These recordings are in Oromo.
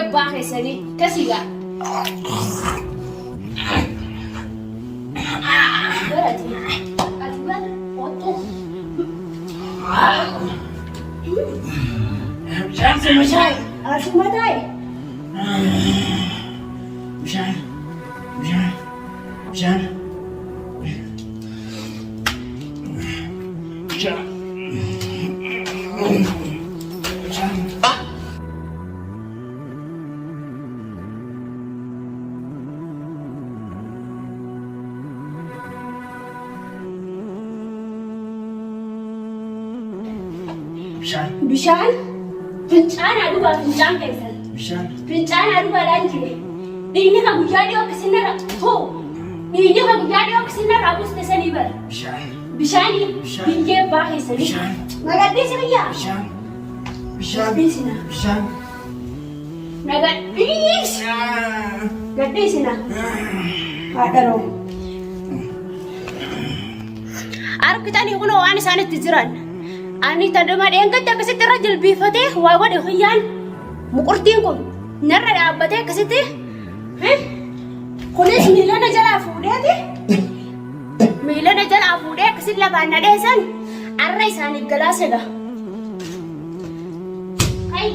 abbaa keessanii kasigaa. Barati. Ati bar ottu. Bishaan bishaan. Asuma taa'e. Bishaan. Bishaan. Bishaan. Bishaan. Bishaan. Bishaan. Bishaan fincaanaa dhugaa fincaan keessan. Bishaan. Fincaanaa dhugaadhaan jire. Dhiigni kan guyyaa dhiyoo akkasiin narra hoo. Dhiigni kan guyyaa dhiyoo akkasiin narraa buuste sanii bara. Bishaan. Bishaanii Bishaan. biyyee abbaa keessanii. Bishaan. Nagadhiisi biyyaa. Bishaan. Bishaan. Gadhiisina. Bishaan. Nagadhiisi. Gadhiisina. Haadha roo. Argitanii kunoo waan isaan itti jiran. Ani taduma dheengadda akkasitti irra jilbiifatee waa godhe kiyyaan muqurtiin kun narra dhaabbatee akkasitti kunis miila na jalaa fuudheeti miila na jalaa fuudhee akkasitti lafaan na dheessan arra isaaniif galaa sega. Hai,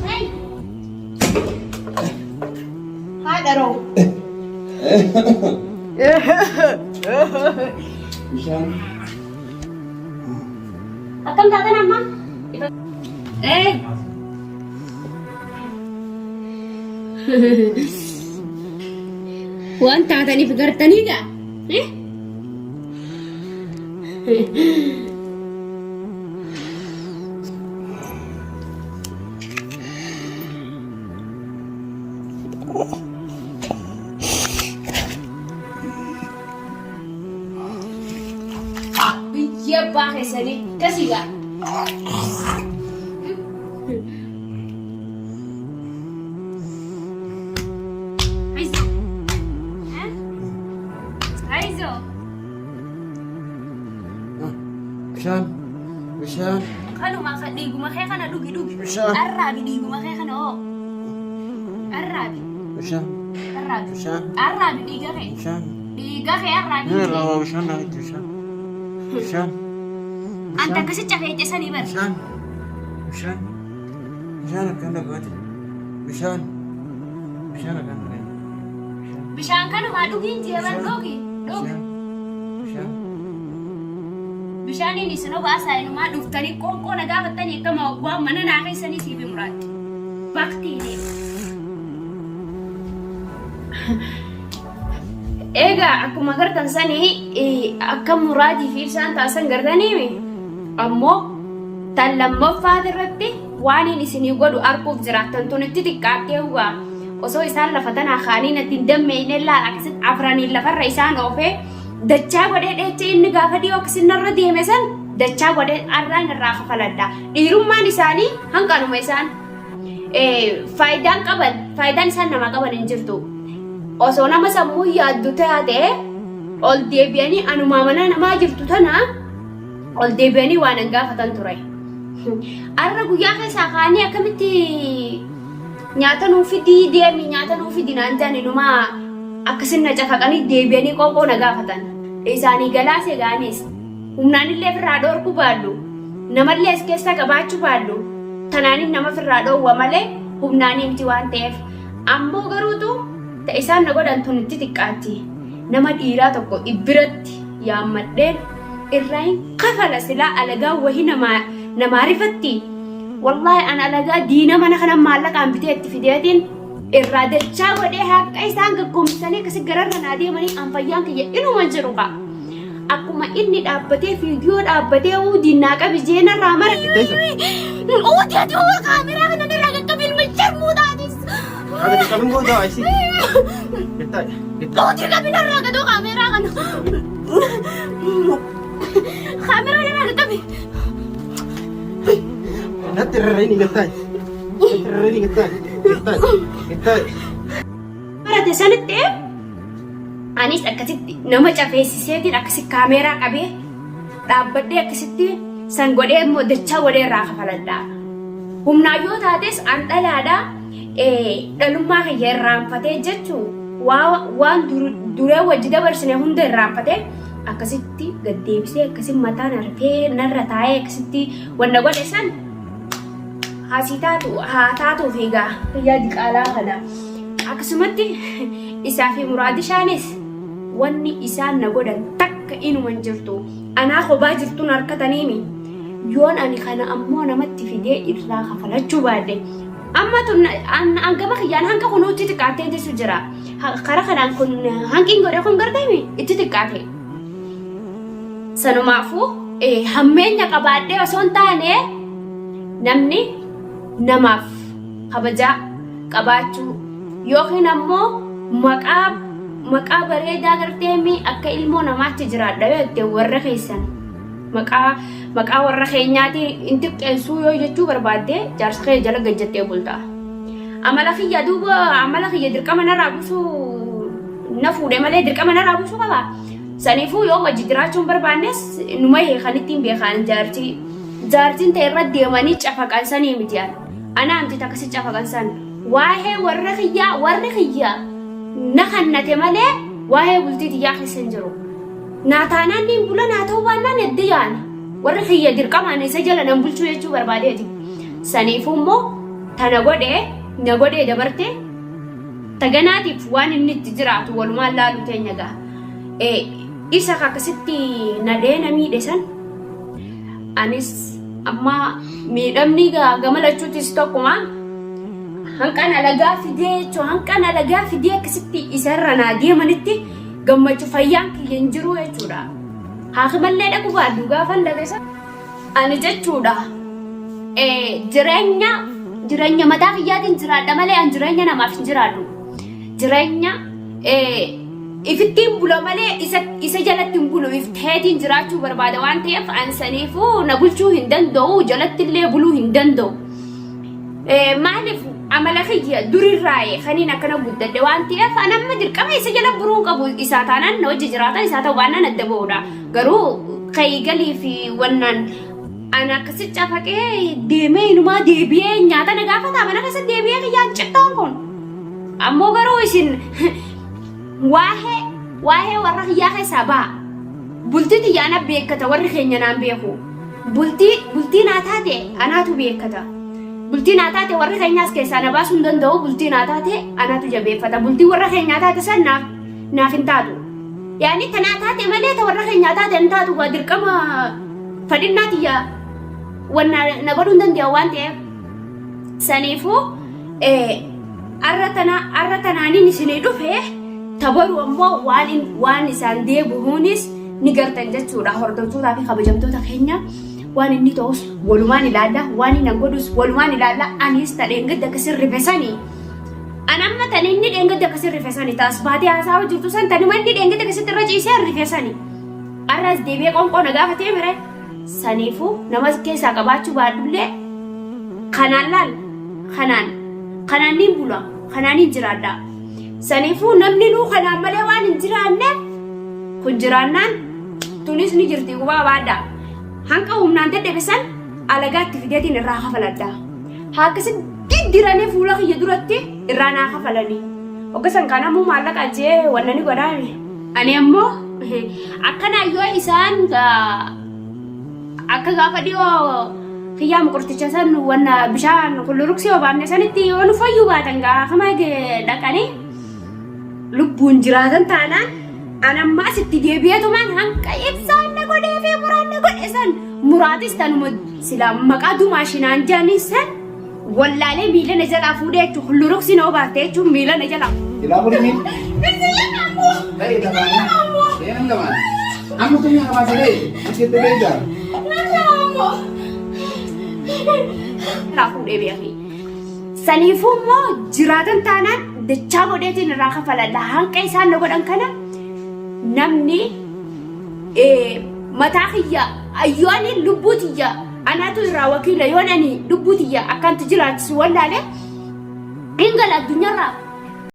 hai. Haadha roo. Bishaan. Akkam taatan amma? Eh. Waan taataniif gartanii gaa? Eh? Biyya abbaa keessanii akkasii gaa. Aizo. Aizo. Bishaan. Bishaan. Kanuma kan dhiiguma kee kana dhugi dhugi. Bishaan. Arraabi dhiiguma kee kana hoo. Arraabi. Bishaan. Arraabi. Bishaan. Arraabi dhiiga kee. Bishaan. Dhiiga kee arraabi. Ni irraa bishaan naa itti bishaan. Bishaan. Anta akkasi cafeeche sanii bar. Bishaan. Bishaan. Bishaan akkam dhagaate. Bishaan. Bishaan akkam dhagaate. Bishaan kanumaa dhugiin jee bar dhugi. Dhugi. Bishaan. Bishaan. Bishaaniin isin obaasaa inumaa dhuftanii qoonqoo na gaafattanii akkama waan mana naa keessanii siif himuraatti. Baktii deema. Egaa akkuma gartan sanii akka muraadii fi ibsaan taasisan gartaniimi ammoo tan lammaffaa irratti waan inni isinii godhu arguuf jiraattan tun itti xiqqaattee hugaa osoo isaan lafa tanaa kaanii natti hin dammeeyne laal akkasitti afraniin lafarra isaan oofee dachaa godhee dheecha inni gaafa dhiyoo akkasitti narra deeme san dachaa godhee arraan irraa kafaladha. Dhiirummaan isaanii hanqanuma isaan faayidaan qaban faayidaan isaan namaa qaban hin jirtu. Osoo nama sammuu yaaddu taate ol deebi'anii anumaa mana namaa jirtu tana ol deebi'anii waan hin gaafatan ture. Arra guyyaa keessaa kaanii akkamitti nyaata nuu fidii deemi nyaata nuu fidi naan jedhan inumaa akkasin na cafaqanii deebi'anii qoonqoo na gaafatan. Isaanii galaasee gaanis humnaan illee ofirraa dhoorkuu baadhu namallee as keessaa qabaachuu baadhu tanaanin nama ofirraa dhoowwa malee humnaanii miti waan ta'eef ammoo garuutu ta isaan na godhan tun itti xiqqaatti nama dhiiraa tokko ibbiratti yaammadheen irraa hin kafala silaa alagaa wahi namaa namaa rifatti wallaahi an alagaa diina mana kana maallaqaan bitee itti fideetiin irraa dachaa godhee haqa isaan gaggoomsanii akkasi gararra naa deemanii an fayyaan kiyya inuma jiru kaa akkuma inni dhaabbatee fiidiyoo dhaabbatee uudii naa qabi jeenarraa mara uudii ati uwa kaameraa kana narraa qaqqabi ilma jarmuu taatis Ada qabin goota aysi. Gettaa. Gettaa. uudii qabi narraa gadoo kaameraa kana kaameraa narraa qaqqabi Natti rarra'ini gettaa. Natti rarra'ini gettaa. Gettaa. Gettaa. Barate sanitti anis akkasitti nama cafeessiseetiin akkasi kaameeraa qabee dhaabbadhee akkasitti san godhee immoo dachaa godhee irraa kafaladha. Humnaan yoo taates an dhalaadha. dhalummaa kiyya irraanfatee jechuu waan duree wajji dabarsine hunda irraanfatee akkasitti gad deebisee akkasi mataan arfee narra taa'ee akkasitti wanna godhe san haasii taatu haa taatuuf egaa kiyyaa diqaalaa kana akkasumatti isaa fi muraadishaanis wanni isaan na godhan takka inuma hin jirtu anaa kophaa jirtuun harkataniimi yoon ani kana ammoo namatti fidee irraa kafalachuu baadhe Amma tun an gama kiyyaan hanqa kunuu itti xiqqaattee jechu jira. Kara kanaan kun hanqiin godhe kun gartee itti xiqqaate. Sanumaafuu hammeenya qabaadhee osoo hin taane namni namaaf kabajaa qabaachuu yookiin ammoo maqaa maqaa bareedaa gartee mi akka ilmoo namaatti jiraadha yoo jette warra keessan Maqaa maqaa warra keenyaatii hin xiqqeessuu yoo jechuu barbaadde jaarsa kee jala gad jettee bulta. Amala kiyya duuba amala kiyya dirqama narraa buusuu na fuudhe malee dirqama narraa buusuu qaba. Saniifuu yoo wajji jiraachuu hin barbaannes numa kan ittiin beekaan jaartii. Jaartiin ta'e irra deemanii cafaqan sanii miti an. Anaa miti takkasi cafaqan san. Waa'ee warra kiyyaa warri kiyya na kannate malee waa'ee bultii tiyyaa keessa hin jiru. Naa taanaan niin bula naa ta'uu baannaan edda yaana. Warri kiyya dirqamaan isa jala nan bulchuu jechuu barbaadeeti. Saniifuu immoo tana godhee na godhee dabarte taganaatiif waan inni itti jiraatu walumaan laaluu teenya gaha. Isa akkasitti nadhee na miidhe san anis amma miidhamni gama lachuutis tokkuma hanqan alagaa fidee jechuun hanqan alagaa fidee akkasitti isarra naa deemanitti Gammachu fayyaan kiyya hin jiru jechuudha. Haakimallee dhaqu baadhu gaafan dhaqe san ani jechuudha. Jireenya jireenya mataa kiyyaatiin jiraadha malee an jireenya namaaf hin jiraadhu. Jireenya ifittiin bula malee isa isa jalatti hin bulu ifteetiin jiraachuu barbaada waan ta'eef an saniifuu na bulchuu hin danda'u jalatti illee buluu hin danda'u. Maaliif amala kiyya durirraa'e kaniin akkana guddadhe waan ta'eef an amma dirqama isa jala buruu qabu isaa taanaan na wajji jiraata isaa ta'u baannaan adda ba'uudha. Garuu kayigalii fi wannaan an akkasi cafaqee deemee inumaa deebi'ee nyaata na gaafata mana keessa deebi'ee kiyyaan cittoon kun. Ammoo garuu isin waa'ee waa'ee warra kiyyaa keessaa ba'a. Bultii tiyya ana beekkata warri keenya naan beeku. Bultii bultii naa taate anaatu beekkata. Bultii naa taate warri keenyaas keessaa na baasuu hin danda'u. Bultii naa taate anaatu jabeeffata. Bultii warra keenyaa taate san naaf naaf hin taatu. Yaani tanaa taate malee ta warra keenyaa taate hin taatu gaa dirqama fadhinnaa tiyya wanna na godhuu hin danda'u waan ta'eef. Saniifuu arra tana arra tanaaniin isinii dhufe tabaru ammoo waan waan isaan deebi'uunis ni gartan jechuudha hordoftootaa fi kabajamtoota keenya waan inni ta'us walumaan ilaalla waan inni godhus walumaan ilaalla anis ta dheengadda akkasi rifesanii an amma tan inni dheengadda akkasi rifesanii taas baatee haasa'aa jirtu san tanuma inni dheengadda akkasitti irra ciisee rifesanii arras deebi'ee qoonqoo na gaafatee mire saniifuu nama keessaa qabaachuu baadhullee kanaan laal kanaan kanaan niin bula kanaan niin jiraadha saniifuu namni nuu kanaan malee waan hin jiraanneef Kun jiraannaan tunis ni jirti qubaa baadhaa. Hanqa humnaan dadhabe san alagaatti fideetiin irraa kafaladha. Haa akkasi diddiranii fuula kiyya duratti irraa naa kafalanii. Hogga san kan ammoo maallaqa jee wanna ni godhaame. Ani ammoo akkanaa yoo isaan akka gaafa dhiyoo kiyyaa muqurticha san wanna bishaan kulluruksii obaafne sanitti yoo nu fayyuu baatan gaafa dhaqanii lubbuun jiraatan taanaan an ammaas itti deebi'eetumaan hanqa ibsaan na godhee fi muraan na godhe san muraatis tanuma silaa maqaa dumaashinaan jedhanii san wallaalee miila na jalaa fuudhee jechuun hulluruksi na obaafte jechuun miila na jalaa. Ilaa bulimi. Ta'e tabaana. Deeman gamaan. Amma tuni hawaasa ta'e asitti beektaa. Jalaa fuudhee beekee. Saniifuu immoo jiraatan taanaan dachaa godheetiin irraa kafaladha. Hanqa isaan na godhan kana namni mataa kiyya yoon lubbuu tiyya anaatu irraa wakiila yoon ani lubbuu tiyya akkanti jiraachisu wallaale hin gala addunyaarraa.